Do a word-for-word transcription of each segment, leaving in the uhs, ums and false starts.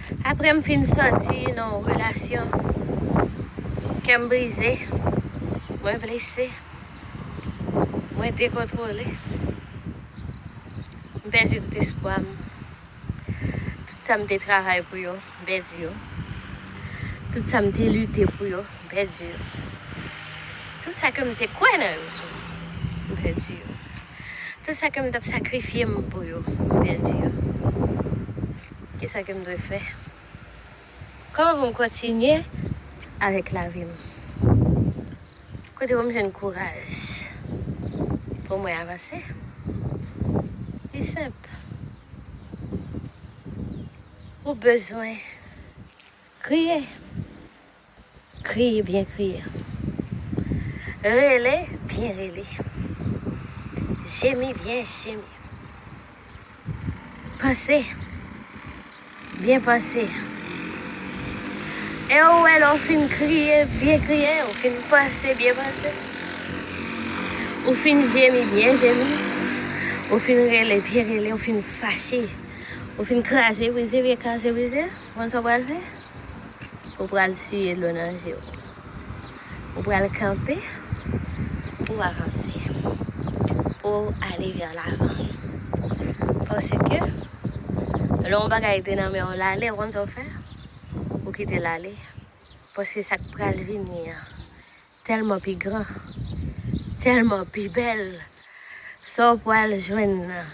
Apre m fin sòti nan yon relasyon, kè m brize, mwen blese, mwen dekontwole, m pèdi tout espwa m. Tout sa m te travay pou yo, m pèdi yo. Tout sa m te lite pou yo, m pèdi yo. Tout sa ke m te kwè nan yo tou, m pèdi yo. Tout sa ke m t ap sakrifye m pou yo, m pèdi yo. Kisa ke m dwe fè? Kòman pou m kontinye avèk lavi m? Kote pou m jwenn kouraj pou mwen avanse? Li senp. Ou bezwen kriye. Kriye, byen kriye. Rele, byen rele. Jemi, byen jemi. Panse, byen panse. E ou wè, lè w fin kriye, byen kriye, ou fin panse, byen panse. Ou fin jemi, byen jemi. Ou fin rele, byen rele, ou fin fache. Ou fin kraze, brize, byen kraze, brize. Ou konn sa w pral fè? Ou pral siye dlo nan je w. Ou pral kanpe pou w avanse, pou w ale vè lavan. Paske lè yon bagay te nan men w, l ale, ou konn sa w fè? Ou kite l ale. Paske sa k pral vini an tèlman pi gran, tèlman pi bèl. Sa w pral jwenn nan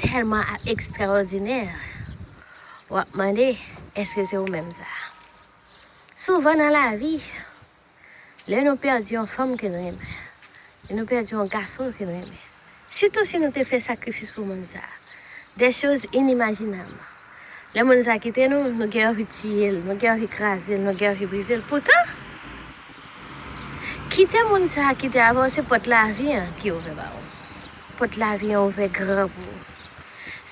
tèlman ekstraòdinè. W ap mande, èske se ou menm sa? Souvan nan lavi, lè nou pèdi yon fanm ke nou renmen, lè nou pèdi yon gason ke nou renmen, sitou si nou te fè sakrifis pou moun sa, des choses inimaginables. Lè moun sa kite nou, nou gen anvi tiye l, nou gen anvi kraze l, nou gen anvi brize l. Poutan, kite moun sa kite avè w, se pòt lavi an ki ouvè ba ou. Pòt lavi an ouvè gran pou ou.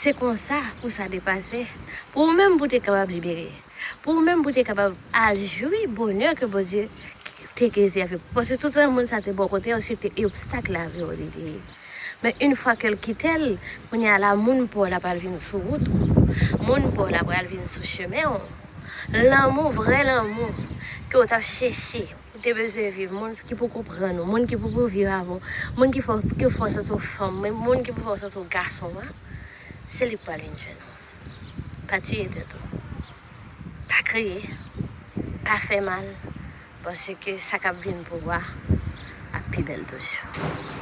Se konsa pou sa te pase, pou ou menm pou te kapab libere, pou ou menm pou te kapab al jwi bonè ke Bondye te rezève pou ou. Paske tout tan moun sa te bò kote w, se te obstak lavi w li te ye. Men yon fwa ke l kite l, kounye a la, moun pa w la pral vin sou wout ou. Moun pa w la pral vin sou chemen w. Lanmou, vrè lanmou ke w t ap chèche, ou te bezwen viv, moun ki pou konprann ou, moun ki pou, pou viv avè w, moun ki fè, ki fè w santi w fanm, moun ki pou fè w santi w gason an, se li k pral vin jwenn ou. Pa tiye tèt ou. Pa kriye. Pa fè mal. Paske sa k ap vin pou ou a ap pi bèl toujou.